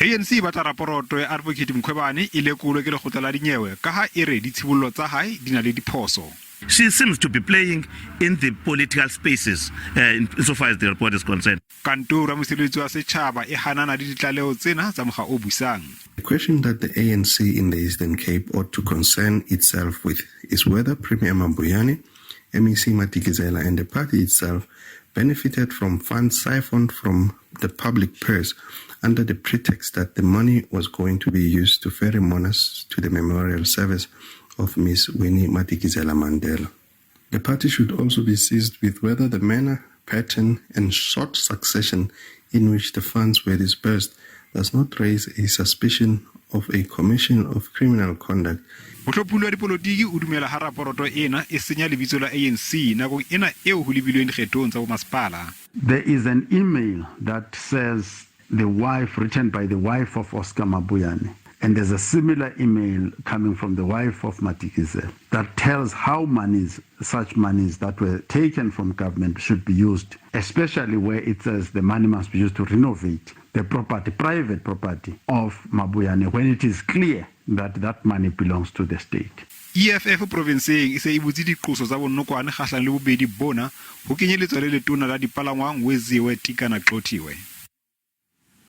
ANC e batla raporoto ya Advocate Mkhwebane e lekolwe ke lekgotla la dinyewe kaha e re ditshibollo tsa hae di na le diphoso. She seems to be playing in the political spaces insofar as the report is concerned. Kantoro ya Mosireletsi wa Setjhaba e hanana le ditlaleho tsena tsa mokga o busang. The question that the ANC in the Eastern Cape ought to concern itself with is whether Premier Mabuyane, MEC Madikizela and the party itself benefited from funds siphoned from the public purse under the pretext that the money was going to be used to ferry mourners to the memorial service of Ms. Winnie Madikizela Mandela. The party should also be seized with whether the manner, pattern, and short succession in which the funds were disbursed does not raise a suspicion of a commission of criminal conduct. Mohlopholli wa dipolotiki o dumela ha raporoto ena e senya lebitso la ANC nakong ena eo ho lebilweng dikgethong tsa bomasepala. There is an email that says the wife, written by the wife of Oscar Mabuyane, and there's a similar email coming from the wife of Madikizela that tells how monies, such monies that were taken from government should be used, especially where it says the money must be used to renovate the property, private property of Mabuyane, when it is clear that that money belongs to the state. EFF provenseng e se e butse diqoso tsa bonokwane kgahlanong le bobedi bona, ho kenyeletswa le letona la dipalangwang Weziwe Tikana Gxothiwe.